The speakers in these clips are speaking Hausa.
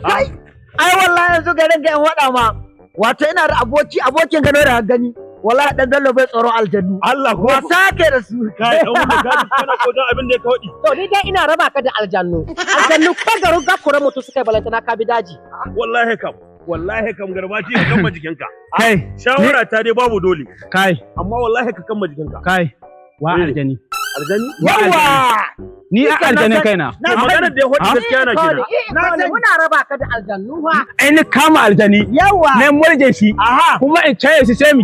Kai, ai wallahi yanzu garin ga in waɗa ma. Wato ina da aboki, abokin gano da gani. Wallahi dan Bello bai tsoro aljannu. Allah ko. Wasa ke da su. Kai dan wanda ka ji kana ko dan abin da ya kaudi. To ni dai ina raba ka da aljannu. Aljannu ko garin gakure mutu suka yi, balantana ka bi daji. Wallahi kam. Wallahi kam, Garbati, ka kama jikinka. Kai, Shawara ta dai babu dole. kai, Amma wallahi ka kama jikinka. Kai. Wa Eh. aljani. Aljani? Wa aljani. Yawa! Ni a aljani kaina. Na Maganar da ya faɗi Ha? gaskiya na kenan. Na sani. Muna raba ka da aljannu fa. Ai ni kama aljani. Yawa! Na murje shi. Aha! Kuma in caye shi sai mi.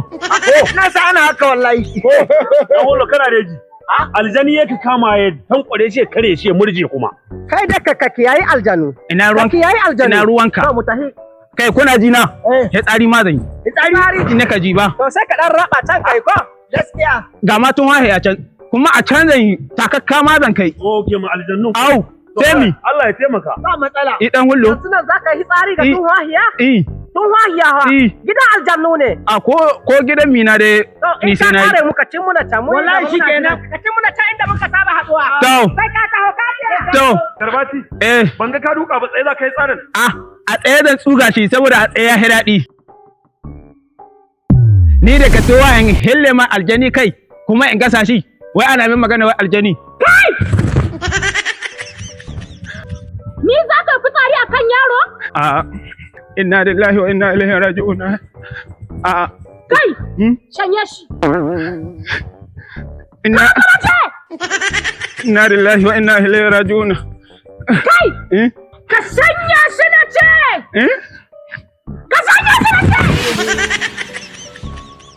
Na sa ana haka wallahi. Dan wallo kana da ji. Aljani yake kama ya tankware shi, ya kare shi, ya murje kuma. Kai da ka kiyayi aljannu. Ina Ka ruwanka. kiyayi aljannu. Ina ruwanka. To mu tafi. Kai, kuna ji na? Eh. Ya tsari ma zan yi. Tsari. In ka ji ba. To sai ka dan raba can kai ko? Gaskiya. Ga ma tun wahe a can. Kuma a can zan yi, takakka ma zan kai. Okay, mu aljannu. Au, sai mi. Allah ya taimaka. Ba matsala. I dan hullo. Yanzu nan za ka yi tsari ga Eh. tun wahiya? I. Tun wahiya ha. Eh. Gidan aljannu ne. A ko gidan mina dai To ni in ka sai na yi. kare muka cin muna can. Mun yi Wallahi gaba muna shikenan. jira. Ka cin muna can inda muka saba haduwa. To. Sai ka taho ka je. To, Garbati, eh, ban ga ka duka ba, tsaye za ka yi tsarin. A tsaye zan tsuga shi saboda a tsaye ya hi daɗi. Ni da ka towa in hille ma aljani kai kuma in gasa shi, wai ana min magana wai aljani. Kai! Ni za ka fitsari a kan yaro? A inna lillahi wa inna ilaihi raji'un. A Kai! Hmm? Shanye shi. Inna lillahi wa inna ilaihi raji'un. Kai! Eh? Ka shanya shi na ce! Eh? Ka shanya shi na ce!